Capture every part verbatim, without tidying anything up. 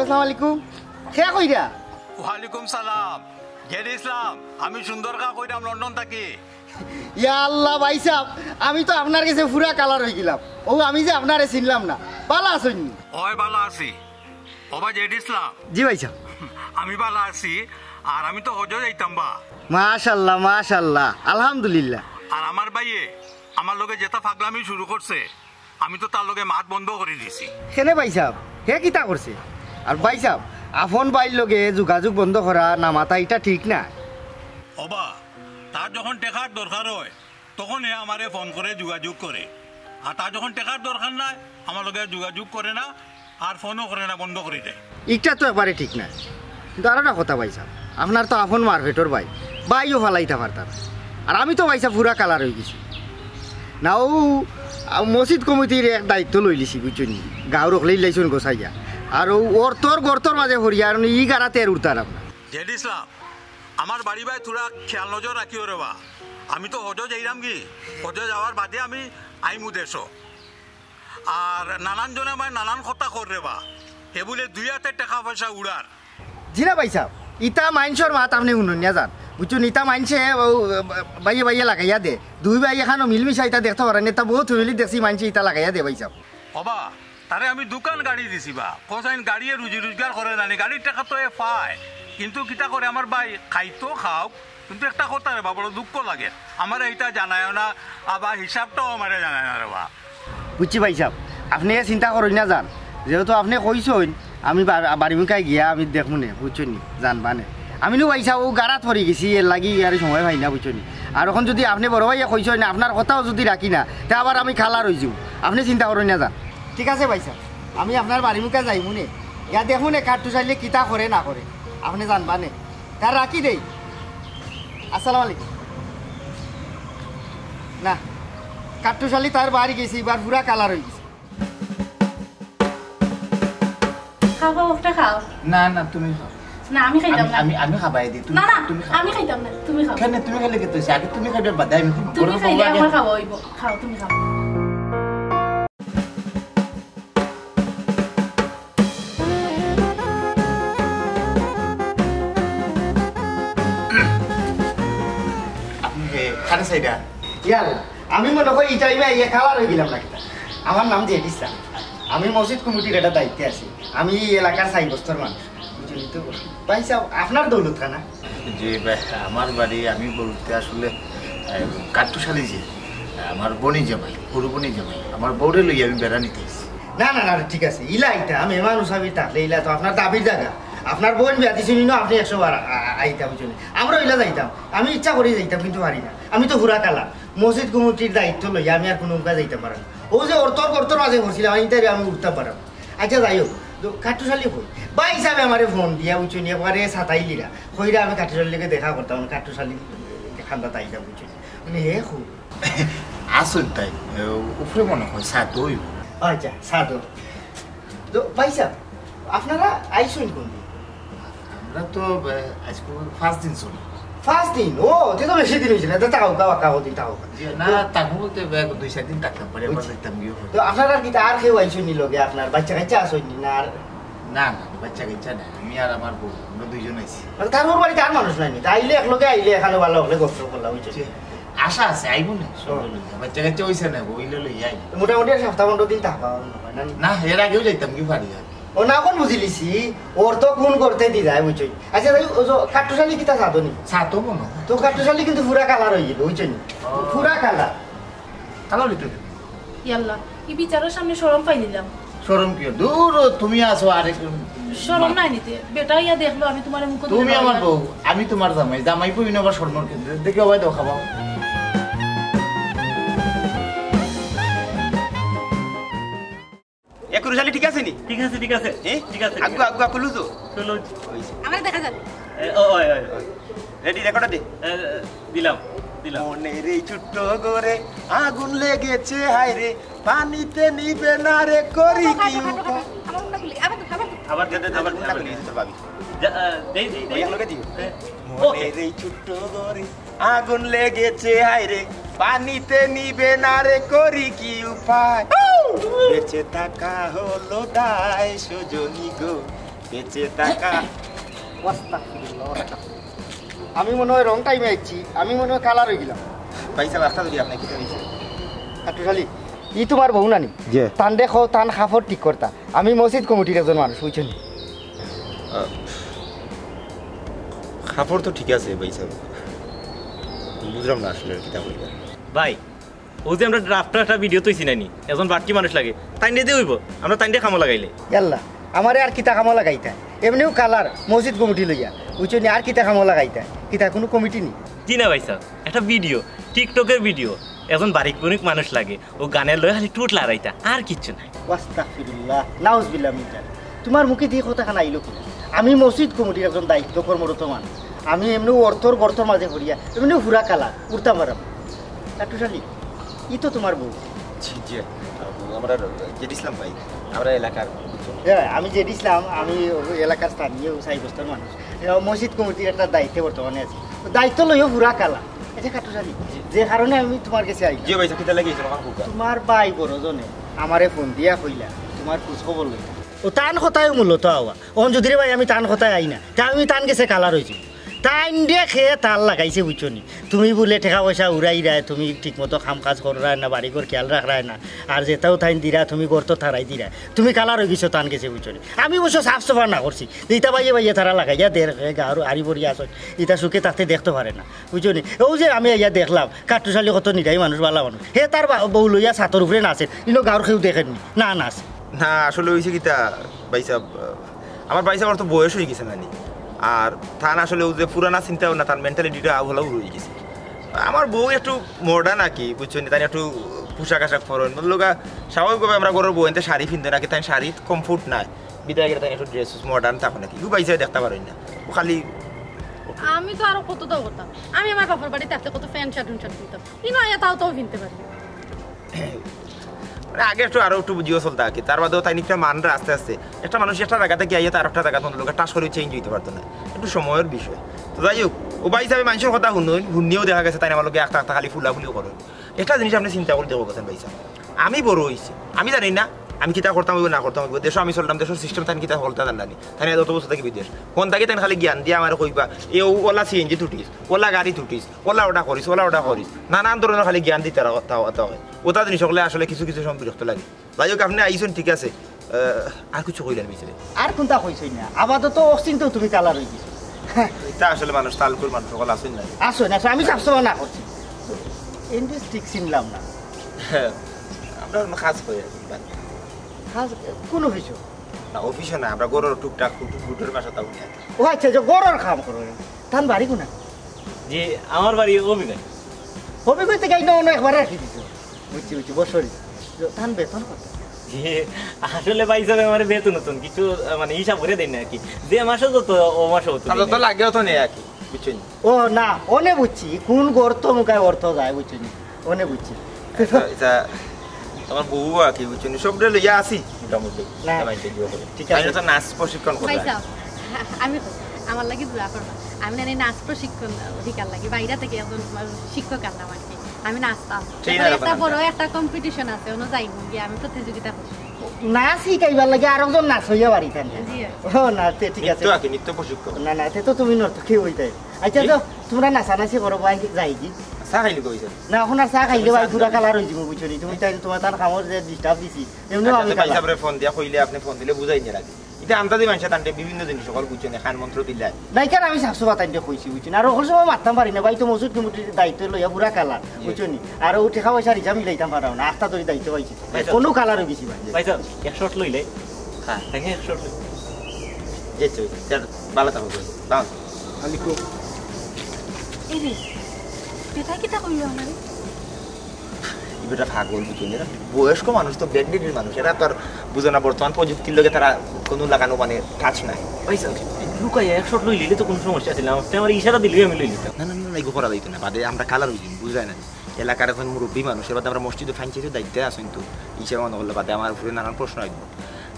আসসালামু আলাইকুম। কে কইরা? ওয়ালাইকুম সালাম। জেড ইসলাম, আমি সুন্দর কা কইরাম, লন্ডন থাকি। ইয়া আল্লাহ ভাইসাব, আমি তো আপনার গেছে পুরা কালার অইগেলাম। অউ আমি যে আপনারে চিনলাম না। ভালা আছইন নি? অয়, ভালা আছি। ওবা জেড ইসলাম। জি ভাইসাব। আমি ভালা আছি, আর আমি তো হজো যাইতাম বা। মাশাআল্লাহ, মাশাআল্লাহ, আলহামদুলিল্লাহ। আর আমার ভাইয়ে আমার লগে যেতা পাগলামি শুরু করছে, আমি তো তার লগে মাত বন্ধ করি দিছি। কেনে ভাইসাব, হে কিতা করছে? আর ভাইসাব, আপন ভাইর লগে যোগাযোগ বন্ধ করা না মাতা, ইটা ঠিক না। ওবা, তার যখন টেকার দরকার অয়, তখন হে আমারে ফোন করে যোগাযোগ করে, আর তার যখন টেকার দরকার নাই, আমার লগে যোগাযোগ করে না, আর ফোনও করে না, বন্ধ করি দেয়। ইটা তো একবারে ঠিক না। কিন্তু আরো একটা কথা ভাইসাব, আপনার তো আপন মার পেটর ভাই, ভাইও ফালাইতা পারতা না। আর আমি তো ভাইসাব পুরা কালার অইগেছি। না, অউ, আ, মসজিদ কমিটির এক দায়িত্ব লইলিছি, বুঝছইন নি? গাঁওর অকলে ইলাইছইন গোছাইয়া। আর অউ অর্থর গর্তর মাঝে পড়িয়া আর ই গাড়াতে আর উঠতারাম না। জেড ইসলাম, আমার বাড়ি ভাই থুড়া খেয়াল নজর রাখিও রে বা। আমি তো হজো যাইরাম গি, হজো যাওয়ার বাদে আমি আইমু দেশো। আর নানান জনে আমায় নানান কথা কর রে বা। হে বুলে দুই আতে টেকা পয়সা উড়ার। জি না ভাইসাব, ইতা মাইনষর মাত আপনে হুনইন না যান। বুঝছইন নি, ইতা মাইনষে অউ, বাইয়ে বাইয়ে লাগাইয়া দে। দুই ভাই একখানো মিলমিশা ইতা দেখতা পারইন না, ইতা বউত ফ্যামিলি দেখছি মাইনষে ইতা লাগাইয়া দে ভাইসাব। ওবা, তারে আমি দুইখান গাড়ি দিছি বা। কছইন গাড়িয়ে রুজি রোজগার করে জানি, গাড়ির টেকা তো হে পায়। কিন্তু কিতা করে আমার ভাই, খাইতো খাউক, কিন্তু একটা কথা রে বা, বড় দুঃখ লাগে। আমারে ইতা জানায়ও না, আবার হিসাবটাও আমারে জানায় না রে বা। বুঝছি ভাইসাব, আপনে চিন্তা করইন না যান, যেহেতু আপনে কইছইন, আমি বা-, বাড়ি মুখায় গিয়া আমি দেখমু নে, বুঝছইন নি, জানবা নে। আমি নু ভাইসাব অউ গাড়াত পড়ি গেছি, এর লাগি আর সময় পাই না, বুঝছইন নি। আর অখন যুদি আপনে বড় ভাইয়ে কইছইন, আপনার কথাও যুদি রাখি না, তে আবার আমি কালার অইযিমু। আপনে চিন্তা করইন না যান। ঠিক আছে ভাইসাব, আমি আপনার বাড়ি মুখায় যাইমু নে, গিয়া দেখমু নে কাট্টুশ আলীয়ে কিতা করে না করে, আপনে জানবা নে। তে রাখি দেই। আসসালামু আলাইকুম। না, কাট্টুশ আলী তার বাড়ি গেছে, ইবার পুরা কালার অইগেছে। খাও, খাও, ওটা খাও। না, না, তুমি খাও। না, আমি খাইতাম আমি, না। আমি, আমি খাবাই দিই, তুমি, না, না, তুমি খাও। আমি খাইতাম না, তুমি খাও। কেনে তুমি খাইলে কিতা অইছে? আগে তুমি খাইবে, বাদে আমি খাইবো। তুমি গরম খাইলে গরম আগে। আমার খাওয়া অইবো। খাও, তুমি খাও। আপনে কে? কারে চাইরা? ইয়াল্লা, আমি মনো করি ই টাইমে আইয়া কালার অইগেলাম না কিতা? আমার নাম জেড ইসলাম। আমি মসজিদ কমিটির একটা দায়িত্বে আছি। আমি ই এলাকার চাইর বস্তর মানুষ। বুঝছইন নি তো? ভাইসাব, আপনার দৌলতখানা? জি ভাই, আমার বাড়ি, আমি বলতে আসলে, এ, কাট্টুশ আলী যে, আমার বইনর জামাই, হুরু বইনর জামাই, আমার বউরে লইয়া আমি বেড়ানিত আইছি। না, না, না, ঠিক আছে। ইলা ইতা, মেহমান মুসাফির থাকলে ইলা তো আপনার দাবির জাগা। আপনার বইন বিয়া দিছইন নি, আপনে একশো বার আ-, আ-, আইতা, বুঝছইন নি? আমরাও ইলা যাইতাম। আমি ইচ্ছা করি যাইতাম, কিন্তু পারি না। আমি তো পুরা কালার। মসজিদ কমিটির দায়িত্ব লইয়া আমি আর কুনু মুখা যাইতাম পারি না। অউ যে অর্থর গর্তর মাঝে পড়ছিলাম, আমি ইতারে আমি উঠতাম পারতাম। আচ্ছা, যাই হোক, তো কাট্টুশ আলী কই? ভাইসাবে আমারে ফোন দিয়া, বুঝছইন নি, একবারে সাতাইলিরা। কইরা আমি কাট্টুশ আলীর লগে দেখা করতাম, কাট্টুশ আলীর কান্দাত আইতাম, বুঝছইন নি। মানে, হে খুব। আসল তাই, এ, উপরে মনো কয় ছাদো অইবো। আচ্ছা, ছাদো। তো ভাইসাব, আপনারা আইছইন কুনদিন? আমরা তো, এ, আইজকু পাঁচ দিন চলে। পাঁচ দিন? ও, তে তো বেশি দিন অইছে না। তে থাকউক্কা, বাক্কা কদিন থাকউক্কা। জি, না, থাকমু বলতে, এ, দুই চাইর দিন থাকতাম পারি, আবার বুঝছি। যাইতাম গিয়া। তো আপনারার কিতা আর কেউ আইছইন নি লগে? আপনার বাইচ্চা-কাইচ্চা আছইন নি না আর? না, না, বাইচ্চা-কাইচ্চা নাই। আমি আর আমার বউ, আমরা দুইজন আইছি। মানে তার বউর বাড়িত আর মানুষ নাই নি? তে আইলে একলগে আইলে একখানো ভালা অকলে গল্প করলা, বুঝছইন নি? জি। আশা আছে, আইবো নে, সবে ও। লইয়া। বাইচ্চা-কাইচ্চা অইছে না, অইলে লইয়া আইবো। মোটামুটি আর সপ্তাহ পনরো দিন থাকবা মনে অয়, না নি? না, এর আগেও যাইতাম গি পারি আর। ও না, অখন বুঝিলিছি, অর্থ কুন গর্তে দি যায়, বুঝছইন নি? আচ্ছা, ভাই, ও যে কাট্টুশ আলী কিতা ছাদো নি? ছাদো মনো অয়। তো কাট্টুশ আলী কিন্তু পুরা কালার অইগেলো, বুঝছইন নি? ও। পুরা কালার। কালার অইতো। ইয়াল্লা, ই বিচারর সামনে শরম পাইলিলাম। শরম কিওর? দূর, তুমি আছো আরেক শরম নাই নি তে? বেটা ইয়া দেখলো আমি তুমারে মুখ তুমি আমার বউ, আমি তুমার জামাই। জামাই বউ ইনো আবার শরমর কেনে? দেখি, ওবায় দেও খাবাও। এ কুরুশ আলী ঠিক আছে নি? ঠিক আছে, ঠিক আছে। এ? ঠিক আছে, ঠিক আগুয়া, আছে। আগুয়া, কুলুজো। চলো। আমারে দেখা যাবে। এ, ও, ওই, ওই, ওই। রেডি, রেকর্ডার দে। এ, দিলাম, দিলাম। মনের এই ছোট্ট ঘরে আগুন লেগেছে, হায় রে, পানিতে নিবে না রে, করি কি উপায়? আবার দে, দে, দে, আবার দে, আবার দে। যা, আ, দেই, দেই, দেই। ওই একলগে দিও। এ, মনের এই ছোট্ট ঘরে আগুন লেগেছে, হায় রে, পানিতে নিবে না রে, করি কি উপায়? বেঁচে থাকা হলো দায়, সজনী গো, বেঁচে থাকা। আস্তাগফিরুল্লাহ, আস্তাগফিরুল্লাহ। আমি মনে হয় রং টাইমে আইছি, আমি মনে হয় কালার হয়ে গেলাম। ভাই সাহেব, একটা যদি আপনি কিতা হইছে? কাট্টুশালী, ই তোমার বউ নানি? জি। তান দেখো, তান কাপড় ঠিক করতা। আমি মসজিদ কমিটির একজন মানুষ, বুঝছো নি? আহ, কাপড় তো ঠিক আছে ভাই সাহেব, বুঝলাম না আসলে কিতা কইবা। ভাই, ও যে আমরা ড্রাফটার একটা ভিডিও তৈছি নানি, একজন বাটকি মানুষ লাগে, তাইন রে দিয়ে হইব, আমরা তাইন রে কামো লাগাইলে। ইয়াল্লা, আমারে আর কিতা কামো লাগাইতা? এমনিও কালার, মসজিদ কমিটি লইয়া, বুঝছো নি? আর কিতা কামো লাগাইতা? কিতা কোনো কমিটি নি? জি না ভাই সাহেব, একটা ভিডিও, টিকটকের ভিডিও, একজন বারিক বুরিক মানুষ লাগে, ও গানের লগে খালি টুট লড়াইতা, আর কিচ্ছু নাই। আস্তাগফিরুল্লাহ, নাউজুবিল্লাহ মিন জালিক। তোমার মুখে দিয়ে কথা খান আইলো কিনা? আমি মসজিদ কমিটির একজন দায়িত্ব কর্মরত মানুষ, আমি এমনি অর্থর গর্তর মাঝে পড়িয়া, এমনি হুরা কালা, উড়তা মারাম। কাট্টুশালী, ই তো তোমার বউ। জি, জি, আমরা জেড ইসলাম ভাই, আমরা এলাকার। হ্যাঁ, আমি জেড ইসলাম, আমি ওই এলাকার স্থানীয় সাইবস্তর মানুষ। এ, মসজিদ কমিটির একটা দায়িত্বে বর্তমানে আছি। তো দায়িত্ব লইও পুরা কালা। আচ্ছা, কাট্টুশালী, যে কারণে আমি তোমার কাছে আইলাম। জি ভাই, কিতা লাগি আইছেন ওখান কুকা? তোমার ভাই বড়জনে আমারে ফোন দিয়া কইলা, তোমার খোঁজ খবর লইতা। ও তান কথায় মূলত আওয়া। অন যদি রে ভাই আমি তান কথায় আই না, তা আমি তান গেছে কালার হইছি। তাইন রে খে তার লাগাইছে, বুঝছো নি? তুমি বুলে টেকা পয়সা উড়াইরায়, তুমি ঠিক মতো কাম কাজ কররায় না, বাড়ি ঘর খেয়াল রাখরায় না, আর যেটাও তাইন দিরা তুমি গর্ত থারাই দিরায়, তুমি কালার হয়ে গেছো তান গেছে, বুঝছো নি? আমি অবশ্য সাফ সাফা না করছি, যে ইতা বাইয়ে বাইয়ে তারা লাগাইয়া দের খে গাঁর আড়ি পড়িয়া আসো, ইতা সুখে থাকতে দেখতে পারে না, বুঝছো নি? ও যে আমি আইয়া দেখলাম কাট্টুশালী কত নিরাই মানুষ, বালা মানুষ, হে তার বা-, বউ লইয়া ছাতর উপরে নাচে, ইনো গাঁর কেউ দেখেননি, না নাচ। না, আসলে হইছে কিতা ভাই সাহেব, আমার ভাই সাহেবর তো বয়স হয়ে গেছে নানি। আর তান আসলে ও যে পুরানা চিন্তা ভাবনা, তার মেন্টালিটিটা আউহলা উড়ে গেছে। আমার বউ একটু মডার্ন আর কি, বুঝছো নি? তাই একটু পোশাক আশাক পরন, মতলব গা, স্বাভাবিকভাবে আমরা ঘরের বউ এনতে শাড়ি পিনতে নাকি, তাই শাড়ি কমফোর্ট নাই, বিদায় গেলে তাই একটু ড্রেস মডার্ন থাকো নাকি, ইউ ভাই সাহেব দেখতে পারই না, ও খালি আমি তো আরো কত দাও করতাম, আমি আমার বাপর বাড়িতে থাকতে কত প্যান্ট শার্ট উন শার্ট কিনতাম, ইনো আইয়া তাও তাও কিনতে পারি। মানে আগে একটু আরো একটু বুঝিও চলতে আর কি, তার বাদেও তাই নিকটা মানরা আস্তে আস্তে। একটা মানুষ একটা জায়গা থেকে আইয়া তার একটা জায়গা তোমার লোকে টাস করে চেঞ্জ হইতে পারতো না, একটু সময়ের বিষয়। তো যাই হোক, ও ভাই সাহেব মানুষের কথা শুনুন, শুনিয়েও দেখা গেছে তাই আমার লোকে একটা একটা খালি ফুলাফুলিও করে। একটা জিনিস আপনি চিন্তা করে দেখো গেছেন ভাই সাহেব, আমি বড় হইছি, আমি জানি না আমি কিতা করতাম হইব না করতাম হইব, দেশে আমি চলতাম, দেশের সিস্টেম তাই কিতা করতে জানি, তাই এত বছর থাকি বিদেশ, কোন থাকি তাই খালি জ্ঞান দিয়ে আমার কইবা, এ ও ওলা সিএনজি তুটিস, ওলা গাড়ি তুটিস, ওলা ওটা করিস, ওলা ওটা করিস, নানান ধরনের খালি জ্ঞান দিতে হয়। ওটা জিনিস হলে আসলে কিছু কিছু সময় বিরক্ত লাগে। যাই হোক, আপনি আইসুন, ঠিক আছে। আহ, আর কিছু কইলেন ভিতরে? আর কোনটা কইছই না, আপাতত অচিন্তেও তুমি কালার হয়ে গেছো। এটা আসলে মানুষ, তালকুর মানুষ সকল আসুন না। আসো না, আসো, আমি সবসময় না করছি। ইন্ডাস্ট্রি চিনলাম না। আমরা অন্য কাজ করি আর কি, বাদ। কাজ কোন অফিসে? না, অফিসে না, আমরা গরুর টুকটাক ফুটুর মাসে তাও নিয়ে। ও আচ্ছা, যে গরুর কাম করো, তান বাড়ি কোনা? জি, আমার বাড়ি হবিগঞ্জ। হবিগঞ্জ থেকে আইনা অন্য একবার রাখি দিছো। বুঝছি, বুঝছি, বছরই। তান বেতন কত? জি, আসলে ভাই সাহেব আমার বেতন নতুন কিছু, আহ, মানে হিসাব করে দেন না আর কি। যে মাসে যত, ও মাসে অত তাহলে দেন তো আর কি। লাগেও তো নেই আর কি, বুঝছেন? ও না, অনে বুঝছি, কোন গর্ত মুখায় অর্থ যায়, বুঝছেন? অনে বুঝছি। এটা, এটা আমার বউ আর কি, বুঝছেন? সব লইয়া আছি মোটামুটি। না। আমার ইন্টারভিউ করে। ঠিক আছে। আমি তো নাচ প্রশিক্ষণ ভাই করাই। সাহেব, আমি তো, আমার লাগি দোয়া করবা। আমি না এই নাচ প্রশিক্ষণ শিকার লাগি, বাইরে থেকে একজন শিক্ষক আনলাম আর কি। আমি নাচতাম। ট্রেনার তারপরে একটা এখন বড় আমরা। একটা কম্পিটিশন আছে, ওনো যাইব গিয়ে আমি প্রতিযোগিতা করব। নাচ শিখাইবার লাগি আরো জন নাচ হইয়া বাড়ি থাকবে। জি। ও না, তে ঠিক আছে। নৃত্য আর কি, নৃত্য প্রশিক্ষণ। না, না, তে তো তুমি নর্তকী হইতে। আচ্ছা, কি? তো তোমরা নাচানাচি করো, ভাই, যাই কি? চা খাইলি কই স্যার? না, এখন আর চা খাইলে ভাই, চা পুরা খাইলি? কালার হয়ে যাবো, বুঝছো নি? তুমি তাই তোমার তার খামর যে ডিস্টার্ব দিছি, এমনিও আচ্ছা, আমি তো ভাই কালার। সাহেবরে ফোন দিয়া কইলে আপনি ফোন দিলে বুঝাই নিয়ে রাখি। এটা আন্দাজি মানুষে তান্তে বিভিন্ন জিনিস সকল বুঝছো না, খান মন্ত্র দিলে। নাই কেন আমি সাফসু বাতাইন দিয়ে কইছি, বুঝছো না? আর ওখানে সময় মারতাম পারি না, ভাই তো মসজিদ কমিটির দায়িত্ব লইয়া পুরা কালার, জি। বুঝছো নি? আর ও টেকা পয়সা হিসাব মিলাইতাম পারো না, আস্তা ধরে দায়িত্ব পাইছি। ভাই সাহেব। কোনো কালার হয়ে গেছি ভাই। ভাই সাহেব, এক শট লইলে? হ্যাঁ। দেখে এক শট লইলে। যে চলছে, স্যার, ভালো থাকো, ভাই। দাও। আলিকুম। এই রে, বেটা কিতা কইলো আমারে? এই বেটা পাগল, বুঝলি না? এরা বয়স্ক মানুষ তো, ব্যাকডেটেড মানুষ, এরা তো আর বুঝে না, বর্তমান প্রযুক্তির লগে তারা কোনো লাগানো মানে টাচ নাই। ভাই সাহেব, লুকাইয়া এক শট লই লিলে তো কোনো সমস্যা ছিল না, আপনি আমার ইশারা দিলেই আমি লই লিতাম। না, না, না, না, এগো করা যাইতো না, বাদে আমরা কালার হইছি, বুঝায় না। এলাকার এখন মুরব্বী মানুষ, এবার আমরা মসজিদে ফাইন চাইতে দায়িত্বে আছেন তো, ইশারা মনে করলে বাদে আমার উপরে নানান প্রশ্ন আসবো।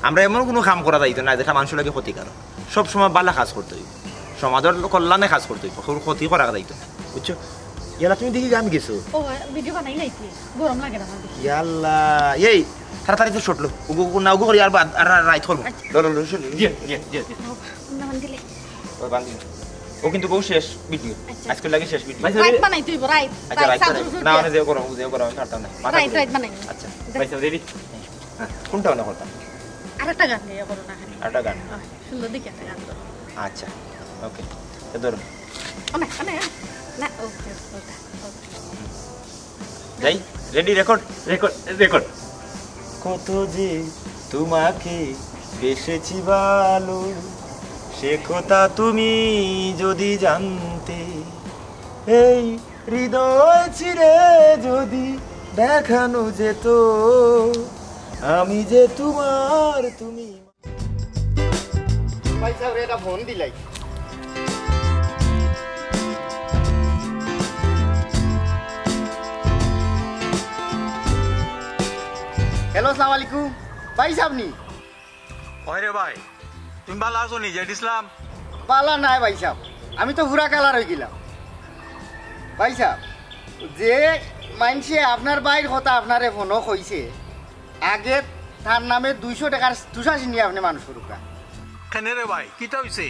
আমরা এমন কোনো কাম করা যাইতো না যেটা মানুষের লাগে ক্ষতিকারক। সব সময় ভালা কাজ করতে হইব, সমাজের কল্যাণে কাজ করতে হইব, কেউর ক্ষতি করা যাইতো না, বুঝছো? ইয়ালা তুমি দেখি আমি গেছো। ও, ভিডিও বানাই লাইছি, গরম লাগে না আমার দেখি। ইয়াল্লা, এই তাড়াতাড়ি তো ছুটলো। ওগু, ওগু না ওগু করি আর বাদ, আর, আর রাইত করবো। আচ্ছা। লো, লো, লো, শুনি। জি, জি, জি, জি। ও, না বান্ধিলে। ও বান্ধি না। ও কিন্তু বউ শেষ ভিডিও। আচ্ছা। আজকের লাগি শেষ ভিডিও। ভাই সাহেব, রাইত বানাইতে অইবো, রাইত। আচ্ছা, রাইত রাইত চাদর বানাই। উঠে। না, মানে যে করো, যে করো, আমি পারতাম না। মাথা আচ্ছা। রাইত, রাইত বানাই। আচ্ছা। আচ্ছা। ভাই সাহেব, রেডি? হ্যাঁ। কোনটা মনে করতাম? আরেকটা গান গাইয়া করো না। আরেকটা গান। আহ, সুন্দর দেখে একটা গান করো। আচ্ছা, ওকে। তো ধরো। ও না, ও না, না, ওকে, ওটা, ওটা। যাই, রেডি, রেকর্ড? Record, record. কত যে তোমাকে বেসেছি ভালো, সে কথা তুমি যদি জানতে, এই হৃদয় ছিঁড়ে যদি দেখানো যেত, আমি যে তোমার, তুমি। ভাই সাহেব, এটা ফোন দিলাই। হ্যালো, আসসালামু আলাইকুম। ভাই সাহেব নি? ওই রে ভাই, তুমি ভালা আছো নি, জেড ইসলাম? ভালা নাই ভাই সাহেব, আমি তো পুরা কালার অই গেলাম। ভাই সাহেব, যে মাইনষে আপনার ভাইর কথা আপনারে ফোনো কইছে, আগে তার নামে দুইশো টেকার তুষার চিনি আপনে মানুষ করুক্কা। কেনে রে ভাই, কিতা অইছে?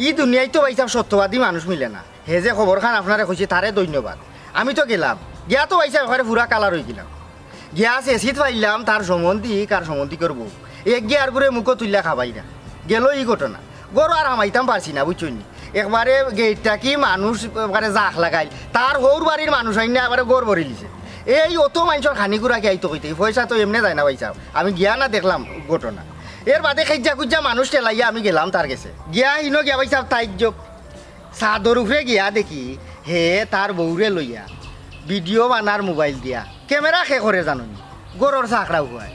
ই দুনিয়াত তো ভাই সাহেব সত্যবাদী মানুষ মিলে না। হে যে খবর খান আপনারে কইছে, তারে ধন্যবাদ। আমি তো গেলাম, গিয়া তো ভাই সাহেব একবারে পুরা কালার অই গেলাম। গিয়া চেচিত পাইলাম তার সম্বন্ধিক আর সম্বন্ধিকর বউ। এক গিয়া আর করে মুখো তুইলা খাবাই না। গেল ই ঘটনা। ঘরো আর হামাইতাম পারছি না, বুঝছইন নি? একবারে গেইটটা কি মানুষ একবারে জাক লাগাইল। তার হউর বাড়ির মানুষ আইন না একবারে ঘর ভরিলিছে। এই অত মাইনষর খানি গুড়া কি আইতো কইতে? পয়সা তো এমনে যায় না ভাই সাহেব। আমি গিয়া না দেখলাম ঘটনা। এর বাদে খেজ্জা খুজ্জা মানুষ ঠেলাইয়া আমি গেলাম তার গেছে। গিয়া হিনো গিয়া ভাই সাহেব তাইজ্জব। ছাদর উপরে গিয়া দেখি হে তার বউরে লইয়া ভিডিও বানার মোবাইল দিয়া। ক্যামেরা কে করে জানো নি? ঘরর চাকরা পুয়ায়।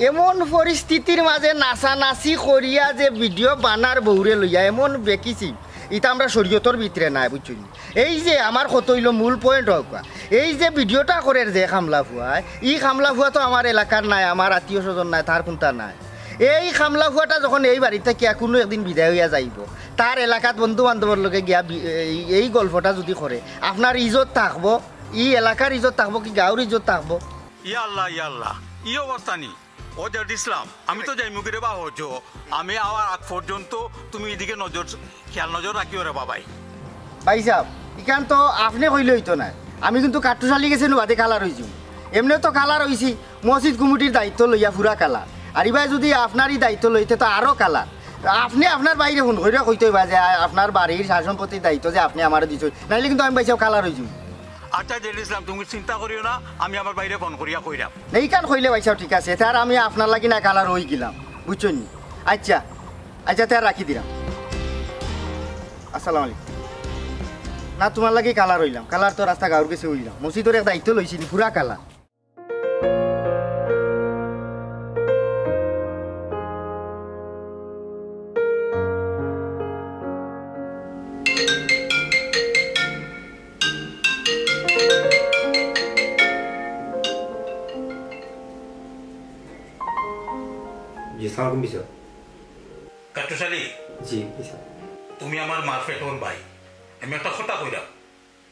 এমন পরিস্থিতির মাঝে নাচানাচি করিয়া যে ভিডিও বানার বউরে লইয়া, এমন বেকিসিম, ইতা আমরা শরীয়তর ভিতরে নাই, বুঝছইন নি? এই যে আমার কথা অইলো মূল পয়েন্ট অউক্কা, এই যে ভিডিওটা করের যে কামলা পুয়ায়, ই কামলা পুয়া তো আমার এলাকার নায়, আমার আত্মীয় স্বজন নায়, তার কুন্তা নায়। এই কামলা পুয়াটা যখন এই বাড়িত থাকিয়া কুনু একদিন বিদায় অইয়া যাইবো, তার এলাকাত বন্ধু বান্ধবর লগে গিয়া বি-, এই, এই গল্পটা যুদি করে, আপনার ইজ্জত থাকবো, ই এলাকার ইজ্জত থাকবো কি গাঁওর ইজ্জত থাকবো? ইয়া আল্লাহ, ইয়া আল্লাহ, ই অবস্থা নি? ও জেড ইসলাম, আমি তো যাইমুগি রে বা হজ্জো, আমি আওয়ার আগ পর্যন্ত তুমি ইদিকে নজর, খেয়াল নজর রাখিও রে বাবাই। ভাই সাহেব, ইখান তো আপনে কইলে অইতো নায়। আমি কিন্তু কাট্টুশালি গেছে নু বাদে কালার অইছি। এমনেও তো কালার অইছি, মসজিদ কমিটির দায়িত্ব লইয়া পুরা কালার। আর ইবায় যুদি আপনার ই দায়িত্ব লইতে তো আরো কালার। আপনে আপনার ভাইরে ফোন করিয়া কইতে অইবা যে, আ-, আপনার বাড়ির সার সম্পত্তির দায়িত্ব যে আপনে আমারে দিছইন, নাইলে কিন্তু আমি ভাই সাহেব কালার অইছি। আচ্ছা জেড ইসলাম, তুমি চিন্তা করিও না, আমি আমার ভাইরে ফোন করিয়া কইরাম। না, ইখান কইলে ভাই সাহেব ঠিক আছে, তে আর আমি আপনার লাগি না কালার অই গেলাম, বুঝছইন নি? আচ্ছা, আচ্ছা, তে আর রাখি দিলাম। আসসালামু আলাইকুম। না, তুমার লাগি কালার অইলাম, কালার তো রাস্তা গাঁওর গেছে অইলাম, মসজিদর এক দায়িত্ব লইছি নি, পুরা কালার। জি, সালাম আলাইকুম, ভাই সাহেব। কাট্টুশালী। জি, ভাই সাহেব। তুমি আমার মার পেটর ভাই। আমি একটা কথা কইরাম,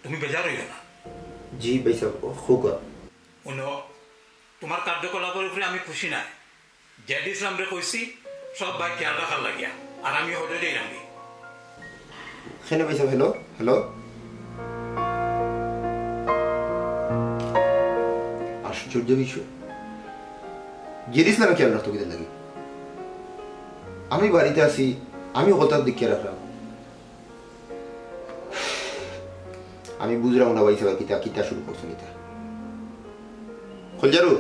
তুমি বেজার অইও না। জি, ভাই সাহেব, ও, কউক্কা। হুনো, তুমার কার্যকলাপর উপরে আমি খুশি নায়। জেড ইসলামরে কইছি, সব ভাই খেয়াল রাখার লাগিয়া। আর আমি হজ্জো যাইরামগি। কেনে ভাই সাহেব, হ্যালো, হ্যালো। আশ্চর্য বিষয়। জেড ইসলামে খেয়াল রাখতো কিতার লাগি? আমি বাড়িত আছি, আমি হকলতার দিক খেয়াল রাখরাম। আমি বুঝরাম না ভাই সাহেব, কিতা, কিতা শুরু করছইন ইতা। খঞ্জারু,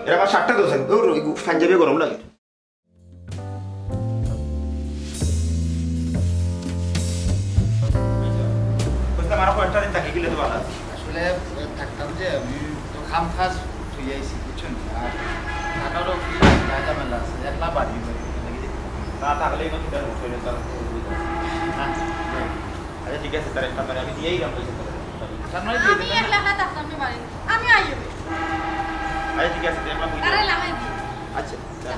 এরা আমার শার্টটা ধরছেন, দৌড়, ওই পাঞ্জাবি গরম লাগে। বুঝলাম, আরো কয়েকটা দিন থাকি গেলে তো ভালা আছে। আসলে, এ, থাকতাম যে, আমি তো কাম কাজ থইয়া আইছি, বুঝছইন নি? আর থাকারও কি ঝামেলা আছে, একলা বাড়ি বাড়ি, এর লাগি যে না থাকলে ইনো কিতা অইবো, শরীরে তো আর অসুবিধা আছে। না, আচ্ছা, ঠিক আছে, তার একটা মানে আমি দিয়াই গেলাম, পয়সা তাহলে। সামনে আমি দিয়ে দিন। একলা একলা থাকতাম না বাড়ি, আমি আইও। আচ্ছা, ঠিক আছে, তুই একলা বুঝে তারা যা। লাগাই দিই। আচ্ছা, যা।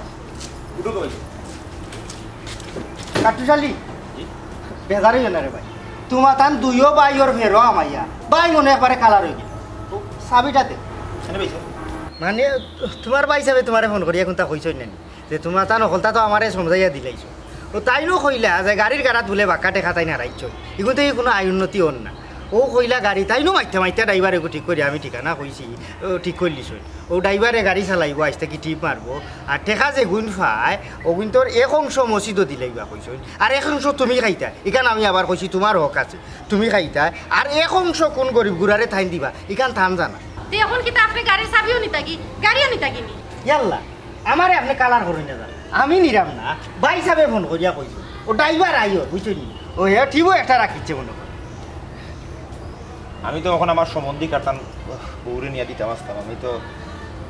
উঠো তো ভাই। কাট্টুশালী, জি? বেজার অইও না রে ভাই। তুমার তান দুইও ভাইর ফেরো আমাইয়া। ভাই মনে একবারে কালার অই গেল। চাবিটা দে। মানে, তুমার ভাইসাবে তুমারে ফোন করিয়া কুন্তা কইছইন না নি? যে তুমার তান অকলতা তো আমারে সমঝাইয়া দিলাইছো। ও তাইনও কইলা যে গাড়ির গাড়াত বুলে বাক্কা টেকা তাইন হারাইছইন। ইগুন তো ই কুনু আয় উন্নতি অর না। ও কইলা গাড়ি তাইনও মাইতে মাইতে ড্রাইভার এগু ঠিক করি আমি ঠিকানা কইছি, ও ঠিক করিলিছইন। ও ড্রাইভারে গাড়ি চালাইবো, আইজ থাকি টিপ মারবো। আর টেকা যেগুন পায়, অগুন তোর এক অংশ মসজিদো দিলাইবা কইছইন। আর এক অংশ তুমি খাইতা। ইখান আমি আবার কইছি তুমার হক আছে। তুমি খাইতায়, আর এক অংশ কুন গরিব গুড়ারে তাইন দিবা, ইখান তান জানা। তে অখন কিতা আপনে গাড়ির চাবিও নিতা কি, গাড়িও নিতা কি নি? ইয়াল্লা, আমারে আপনে কালার করইন না জান। আমি নিরাম না, ভাইসাবে ফোন করিয়া কইছি। ও ড্রাইভার আইও, বুঝছইন নি? ও হে টিপও একটা রাখিছে মনো কর। আমি তো অখন আমার সম্বন্ধী কাটান বউরে নিয়া দিতাম আসতাম, আমি তো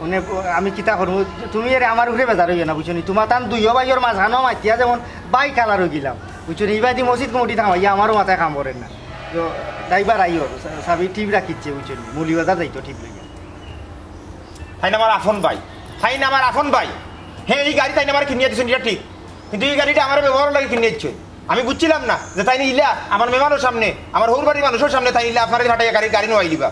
মানে, আমি কিতা করমু, তুমি এরে আমার উপরে বেজার অইও না, বুঝছো নি? তুমার তান দুইও ভাইর মাঝখানো মাতিয়া যেমন ভাই কালার অইগেলাম, বুঝছো নি? ইবাদি মসজিদ কমিটি থামাইয়া আমারও মাথায় কাম করের না। তো ড্রাইভার আইও, চা-, চাবি টিপ রাখিছে, বুঝছো নি? মৌলভীবাজার যাইতো টিপ লইয়া। তাইন আমার আফন ভাই, তাইন আমার আফন ভাই। হে, ই গাড়ি তাইন আমারে কিনিয়া দিছইন, ইটা ঠিক, কিন্তু ই গাড়িটা আমার ব্যবহারর লাগি কিনিয়া দিছইন। আমি বুঝছিলাম না যে তাইন ইলা আমার মেহমানর সামনে, আমার হউর বাড়ির মানুষর সামনে তাইন ইলা আপনারে ফাটাইয়া গাড়ি, গাড়ি নওয়াইলিবা।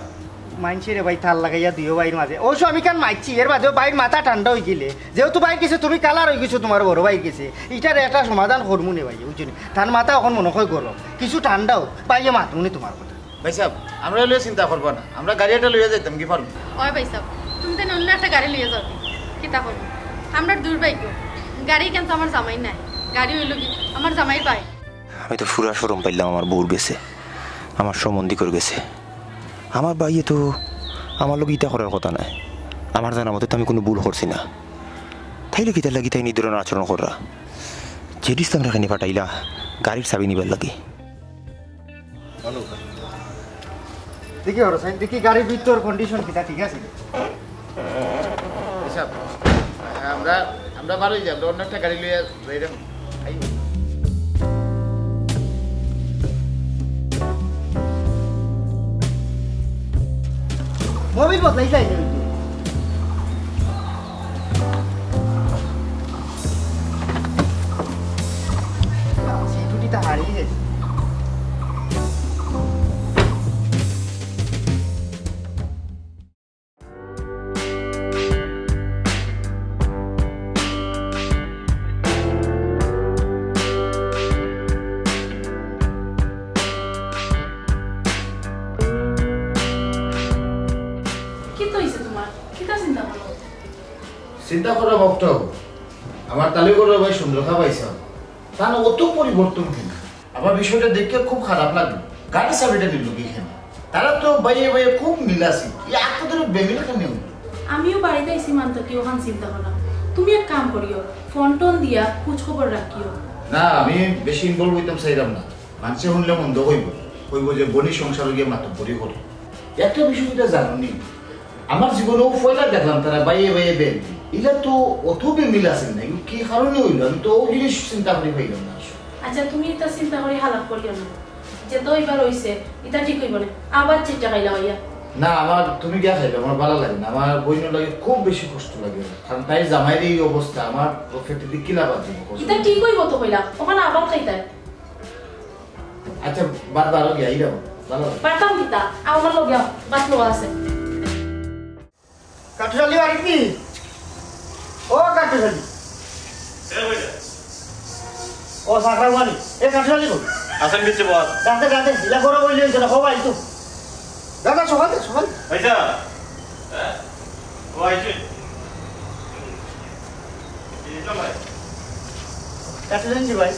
মানষে রে ভাই, তার লাগাইয়া দুইও ভাইর মাঝে। অবশ্য আমি কান মাইছি, এর বাদেও ভাইর মাথা ঠান্ডা অইগেলে। যেহেতু ভাইর গেছে তুমি কালার অইগেছো তুমার বড় ভাইর গেছে, ইটার একটা সমাধান করমু নে ভাই, বুঝছো নি? তার মাথা অখন মনো কয় গরম, কিছু ঠান্ডা অউক, ভাইয়ে মাতমু নে তুমার কথা। ভাইসাব, আমরারে লইয়া চিন্তা করবা না, আমরা গাড়ি একটা লইয়া যাইতাম গি পারমু। ওই ভাইসাব, তুমি তাইন অইন্য একটা গাড়ি লইয়া যাও গি, কিতা করমু? আমরার দুর্ভাগ্য, গাড়ি কিন্তু আমার জামাইর নায়, গাড়ি অইলো গি আমার জামাইর ভাই। আমি তো ফুরা শরম পাইলাম আমার বউর গেছে, আমার সম্বন্ধিকর গেছে। আমার ভাইয়ে তো আমার লগে ইতা করার কথা নায়। আমার জানা মতে তো আমি কুনু ভুল করছি না। তাইলে কিতার লাগি তাইন ই ধরনর আচরণ কররা? জেডিস তো আমরারে কেনে ফাটাইলা গাড়ির চাবি নিবার লাগি। দেখি হরসাইন, দেখি গাড়ির ভিতর কন্ডিশন কিতা ঠিক আছে নি? হিসাব, আমরা, আমরা বারোই যাই, আমরা অন্য একটা গাড়ি লইয়া যাইরাম। আইও। মোবিল বদলাই যাই নি? সিকিউরিটি তো হারিয়ে গেছে। কিতা অইছে তুমার? কিতা চিন্তা করো? চিন্তা করা মুক্ত। আমার তালুকদারর ভাই সুন্দর খা পাইছাম। তান অত পরিবর্তন কেনে? আমার বিষয়টা দেখিয়া খুব খারাপ লাগলো। গাড়ির চাবিটা নিলো কিখানে? তারা তো ভাইয়ে ভাইয়ে খুব মিল আছিল। ই আত ধরে বেমিল কেনে অইলো? আমিও বাড়িত আইছি মান থাকি অখান চিন্তা করা। তুমি এক কাম করিও, ফোন টোন দিয়া খোঁজ খবর রাখিও। না, আমি বেশি ইনভলভ অইতাম চাইরাম না। মানষে হুনলে মন্দ কইবো, কইবো যে বনি সংসারো গিয়া মাতব্বরি করে। একটা বিষয় ইতা জানো নি, আমার জীবনেও পয়লা দেখলাম তারা ভাইয়ে ভাইয়ে বেমিল। ইলা তো অত বেমিল আছিল না, ইগু কি কারণে অইলো? আমি তো অউ জিনিস চিন্তা করি পাইলাম না আসলে। আচ্ছা, তুমি ইতা চিন্তা করি হালাপ করিও না। যেতা অইবার অইছে, ইতা ঠিক অইবো নে। আবার চিট্টা খাইলা অইয়া। না, আমার, তুমি গিয়া খাইবে, আমার ভালা লাগে না। আমার বইনর লাগি খুব বেশি কষ্ট লাগে। কারণ তাইর জামাইর ই অবস্থা, আমার পেটেদি কিলা বাজিবো, কষ্ট। ইতা ঠিক অইবো তো কইলা, অখান আবার খাইতায়। আচ্ছা, বাদ বারো গিয়া, ইরা বাদ বারো। পারতাম কিতা? আমার লগে আও, বাদ লওয়া আছে। কাঠুশালী বাড়িত নি? ও কাঠুশালী। এ, কই যা? ও, সাকরা বাড়ি। এ, কাঠুশালী কই? আছেন কিচ্ছু বল। ডাকতে, ডাকতে, ইলা গরম অইলে অইছে না, ও ভাই তো। দাদা, সকাল দে, সকাল। ভাইসা? হ্যাঁ? ও আইছে। কাঠুশালী ভাই।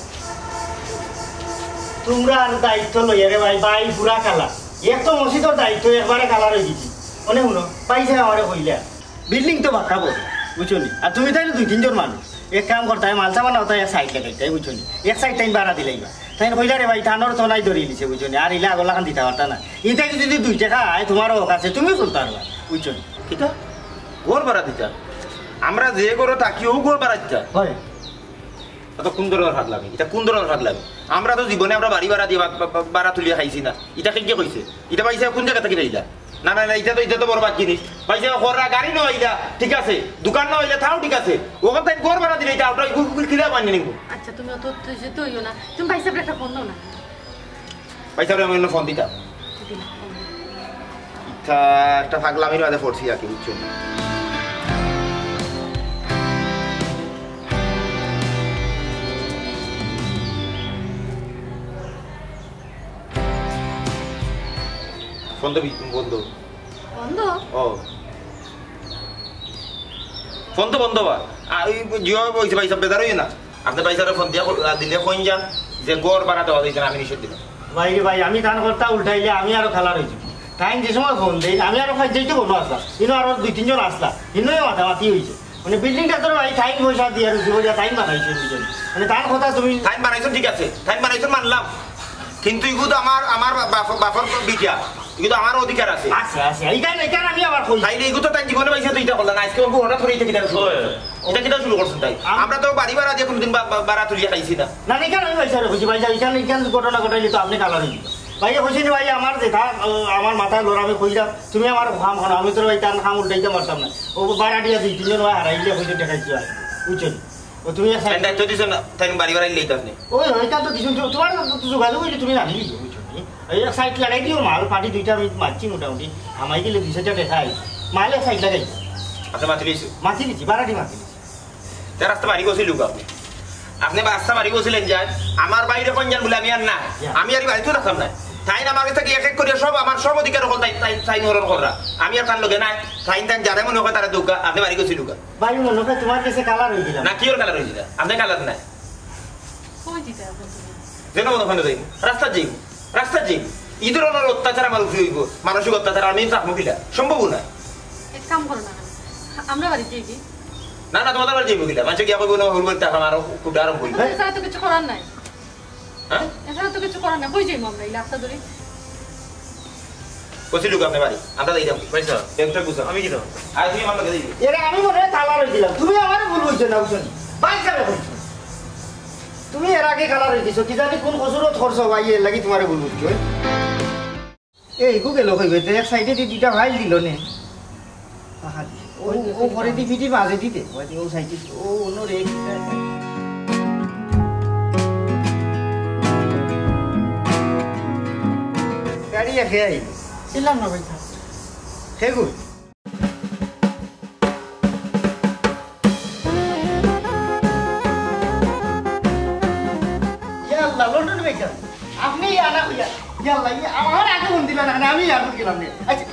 তুমরার দায়িত্ব লইয়া রে ভাই, ভাই পুরা কালা। এক তো মসজিদর দায়িত্ব একবারে কালা রই গেছি। অনে হুনো, ভাইসাবে আমারে কইলা, বিল্ডিং তো বাক্কা বড়, বুঝছো নি? আর তুমি তাইলে দুই তিনজন মানুষ। এক কাম করতায়, মাল সামান অতা এক সাইড লাগাইতায়, বুঝছো নি? এক সাইড তাইন ভাড়া দিলাইবা। তাইন কইলা রে ভাই, তানর তো নাই ধরিলিছে, বুঝছো নি? আর ইলা আগর লাখান দিতা পারতা না। ইতা যদি দুই টেকা আয়, তুমারও হক আছে, তুমিও চলতা পারবা, বুঝছো নি? কিতা? ঘর ভাড়া দিতা? আমরা যে ঘরো থাকি, অউ ঘর ভাড়া দিতা? হয়। ইতা কুন ধরনর ফাগলামি? ইতা কুন ধরনর ফাগলামি? আমরা তো জীবনে আমরা বাড়ি ভাড়া দিয়া বা-, বা-, বা-, ভাড়া তুলিয়া খাইছি না। ইতা কে কইছে? ইতা ভাইসাবে কুন জাগা থাকি পাইলা? না, না, না, ইতা তো, ইতা তো বরবাদ জিনিস। ভাইসাবে কররা গাড়ি নওয়াইলা, ঠিক আছে। দোকান নওয়াইলা, তাও ঠিক আছে। অখন তাইন ঘর ভাড়া দিলে, ইতা আমরা ইগু, ইগু কিলা মানি নিমু? আচ্ছা, তুমি অত উত্তেজিত অইও না। তুমি ভাইসাবরে একটা ফোন দেও না। ভাইসাবরে আমি অইন্য ফোন দিতাম। দিলা, ফোন দিলা। একটা পাগলামির মাঝে পড়ছি আর কি, বুঝছো? ফোন তো বি-, বন্ধ। বন্ধ? ও। ফোন তো বন্ধ বা। আর ওই জিও বইছে ভাই, সব বেজার হইও না। আপনি ভাই স্যারের ফোন দিয়া ক-, দিলে কইন যান যে ঘর ভাড়া দেওয়া যাইছে না, আমি নিষেধ দিলাম। ভাই রে ভাই, আমি তান কথা উল্টাইলে আমি আরো খালার হইছি। তাইন যে সময় ফোন দেই, আমি আরো খাই যাইতে বলো আসলা। ইনো আরো দুই তিনজন আসলা। ইনোও মাতামাতি হইছে। মানে বিল্ডিংটা তোর ভাই টাইম পয়সা দিয়া রুজি পয়সা টাইম বানাইছে বুঝছেন। মানে তার কথা তুমি টাইম বানাইছো ঠিক আছে, টাইম বানাইছো মানলাম, কিন্তু ইগু তো আমার, আমার বা-, বাপ-, বাপর বিটা, ইগু তো আমার অধিকার আছে। আছে, আছে। এইখান, এইখান আমি আবার কই। তাইলে ইগু তো তাই জীবনে পাইছে তো ইটা করলা না, আজকে ওকে হঠাৎ করে ইটা কিতা শুরু করছো? ইটা কিতা শুরু করছেন তাই? আম- আমরা তো বাড়ি ভাড়া দিয়ে কোনোদিন বা-, বা-, ভাড়া তুলিয়া খাইছি না। না, না, এখান আমি পয়সা রেখেছি, ভাই সাহেব, এখান, এখান ঘটনা ঘটাইলে তো আপনি কালার হইবে। ভাই, কইছি নি ভাই, আমার যেটা, আহ, আমার মাথায় লড়া আমি কইলাম, তুমি আমার কাম করো, আমি তোর ভাই তার কাম উল্টাইতে পারতাম না। ও বাড়া দিয়া দুই তিনজন ভাই হারাইলে হইতে দেখাইছি আর, বুঝছো নি? ও তুমি এক তাই side দায়িত্ব দিছো না, তাই বাড়ি বাড়ি লইতে আপনি। ওই, ওই কাম তো কিছু, তো-, তোমার তো যোগাযোগ হইলে তুমি জানি দিও, বুঝছো নি? এই এক সাইড লাগাই দিও, মাল পার্টি দুইটা আমি মারছি মোটামুটি, আমায় গেলে দুই চারটা দেখাই, মাল এক সাইড লাগাই দিও। আপনি মাতি লইছো? মাতি দিছি, বাড়াটি মাতি দিছি। তার রাস্তা বাড়ি গেছিল আপনি। আপনি বা রাস্তা বাড়ি গেছিলেন যে, আমার বাইরে কোন যান বলে আমি আর না। ইয়া। আমি আর এই বাড়িতেও থাকতাম না। তাই না আমার কাছে এক এক করে সব, আমার সব অধিকার হল তাই, তাই, তাই হরণ কররা। আমি আর তার লগে নাই। তাই তাই যারা মনে হয় তারা দৌকা, আপনি বাড়ি গেছিল গা। ভাই, মনে হয় তোমার কাছে কালার হয়ে গেলাম। না, কি ওর কালার হয়েছিল? আপনি কালার নাই। কই দিতে এখন তুমি? যেন মনে হয় যাইব। রাস্তা যাইব। রাস্তা যাইব। এই ধরনের অত্যাচার আমার উপরে হইব। মানসিক অত্যাচার আমি থাকবো কিলা? সম্ভব না। এক কাম করো না কেন? আমরা বাড়িতে কি? না, না, তোমাদের বাড়ি যাইব কিলা? মাঝে গিয়া কইব না, হুড় বলতে এখন আরো কুটা আরম্ভ হইব। এছাড়া তো কিছু করার নাই। হ্যাঁ? এছাড়া তো কিছু করার নাই। কই যাইব আমরা এই রাস্তা ধরে? কইছিল আপনি বাড়ি? আমরা যাইতাম। ভাই সাহেব, ব্যাগটা গুছাও। আমি কি দেবো? আর তুমি আমার লগে যাইবে। এরা আমি মনে হয় কালার হয়ে দিলাম। তুমি আমারে ভুল বুঝছো না, বুঝছো নি? ভাই সাহেব বলছো। তুমি এর আগে কালার হয়ে দিছো। কি জানি কোন কসুরত করছো ভাই, এর লাগি তোমারে ভুল বুঝছো। এই গু গেল কইবে, তো এক সাইডে দি দুইটা ফাইল দিল নে। আহা, ও, ও করে দি পিটি মাঝে দিতে। ওই যে ও সাইডে, ও অন্য রে। গাড়ি একে আইল। ছিলাম না ভাই সাহেব। হে গু। ইয়া আল্লাহ, লন্ডন ভাই সাহেব। আপনি ইয়া না কইয়া। ইয়া আল্লাহ, ইয়া আমার আগে ফোন দিলা না, আমি ইয়া গেলাম নে। আচ্ছা,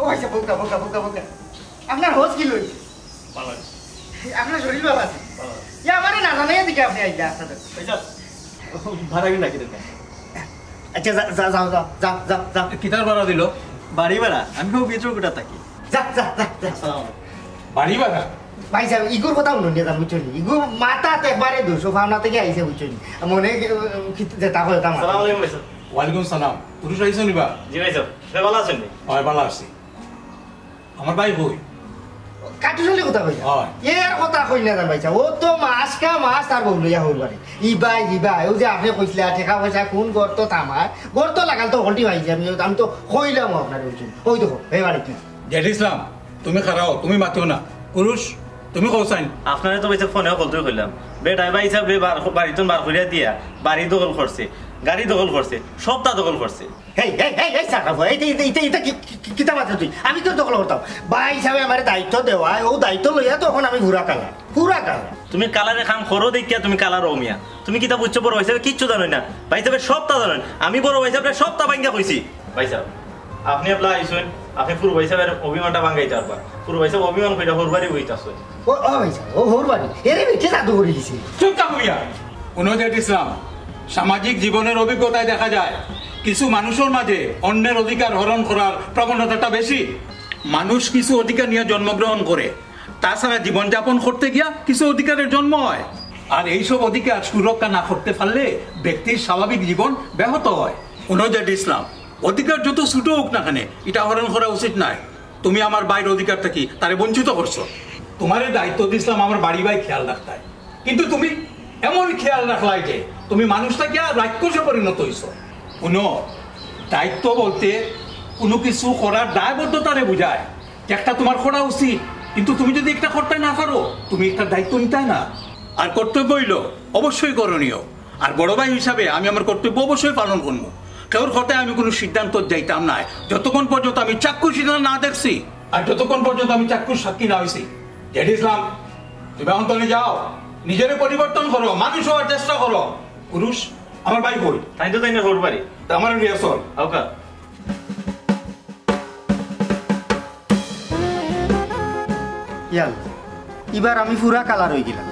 ও আচ্ছা, বোকা, বোকা, বোকা, বোকা। আপনার হোশ কি লই? ভালো আছি। আপনার শরীর ভালো আছে? ভালো আছি। ইয়া আমারে না জানাইয়া দিকে আপনি আইলা আপনাদের। এই যাও। ভাড়া কি নাকি দরকার? আচ্ছা, যা, যা, যাও, যাও, যাও, যাও, যাও। কিতার ভাড়া দিল? বাড়ি ভাড়া? আমি খুব বিচুর কোটা থাকি। যা, যা, যা, যা। আসসালামু আলাইকুম। বাড়ি ভাড়া? ভাই সাহেব, ইগুর কথা শুনুন, নিয়ে যান, বুঝছেন? ইগু মাথাত একবারে দুশো পাওনা থেকে আইছে, বুঝছেন? মনে, উম, কি, যেটা হয়, ওটা মাথাত। আসসালামু আলাইকুম ভাই সাহেব। ওয়ালাইকুম সালাম। পুরুষ আইছো নিবা? জি ভাই সাহেব। আপনি ভালো আছেন নি? হয়, ভালো আছি। আমার ভাই কই? কাটুশালি কথা কই না। হয়। এর কথা কই না জান ভাই সাহেব। ও তো মাস কা মাস তার বউ লইয়া হউর বাড়ি। ইবাই, ইবাই। ও যে আপনি কইছিলা, টেকা পয়সা কোন গর্ত থামায়? গর্ত লাগাল তো হলটি ভাই, আমি, আমি তো কইলাম আপনার ওই জন্য। ওই দেখো, এই বাড়ি কি? জেড ইসলাম, তুমি খাড়াও, তুমি মাতিও না। পুরুষ, তুমি কও চাইন। আপনারে তো ভাই সাহেব ফোনেও কল তুই কইলাম। বেটায় ভাই সাহেব রে বার, বাড়িত বার করিয়া দিয়া, বাড়ি দখল করছে, গাড়ি দখল করছে, সবটা দখল করছে। হেই, হেই, হেই, হেই, সাকাফ, এই, এই, এই, এই, এটা কি, কি, কি, কিতা মাত্র তুই? আমি তো দখল করতাম। ভাই হিসাবে আমার দায়িত্ব দেওয়া, ও দায়িত্ব লইয়া তো এখন আমি ঘুরা কালা। ঘুরা কালা। তুমি কালারে কাম করো দেখিয়া তুমি কালার অমিয়া। তুমি কিতা বুঝছো বড় হিসাবে কিচ্ছু জানো না। ভাই হিসাবে সবটা জানেন। আমি বড় ভাই হিসাবে সবটা ভাঙ্গা কইছি। ভাই সাহেব, আপনি এবলা আইসেন, আপনি পুরো ভাই সাহেবের অভিমানটা ভাঙ্গাইতে পারবা। পুরো ভাই সাহেব অভিমান কইরা হরবারি বইতাছে। ও, ও ভাই সাহেব, ও হরবারি। এরে বেটি জাদু করে দিছে। চুপ থাকো মিয়া। উনজেট ইসলাম, সামাজিক জীবনের অভিজ্ঞতায় দেখা যায়, কিছু মানুষের মাঝে অন্যের অধিকার হরণ করার প্রবণতাটা বেশি। মানুষ কিছু অধিকার নিয়ে জন্মগ্রহণ করে, তাছাড়া জীবনযাপন করতে গিয়া কিছু অধিকারের জন্ম হয়। আর এইসব অধিকার সুরক্ষা না করতে পারলে ব্যক্তির স্বাভাবিক জীবন ব্যাহত হয়। উনজেট ইসলাম, অধিকার যত ছোট হোক না কেন, এটা হরণ করা উচিত নয়। তুমি আমার ভাইর অধিকার থাকি তারে বঞ্চিত করছো। তোমারে দায়িত্ব দিছিলাম আমার বাড়ি ভাই খেয়াল রাখতায়, কিন্তু তুমি এমন খেয়াল রাখলায় যে তুমি মানুষ থাকিয়া রাক্ষসে পরিণত হইছো। হুনো, দায়িত্ব বলতে কোনো কিছু করার দায়বদ্ধতারে বুঝায়। একটা তোমার করা উচিত, কিন্তু তুমি যদি একটা করতে না পারো, তুমি একটা দায়িত্ব নিতায় না। আর কর্তব্য হইল অবশ্যই করণীয়। আর বড় ভাই হিসাবে আমি আমার কর্তব্য অবশ্যই পালন করবো। কেউর কথায় আমি কুনু সিদ্ধান্তত যাইতাম নায়, যতক্ষণ পর্যন্ত আমি চাক্ষুষ ইতা না দেখছি, আর যতক্ষণ পর্যন্ত আমি চাক্ষুষ সাক্ষী না অইছি। জেডি ইসলাম, তুমি অখন তনে যাও, নিজরে পরিবর্তন করো, মানুষ অওয়ার চেষ্টা করো। পুরুষ, আমার ভাই কই? তাইন তো তাইন হউর বাড়ি। তে আমারে নিয়া চল। আউক্কা। ইয়াল্লা, ইবার আমি পুরা কালার অইগেলাম।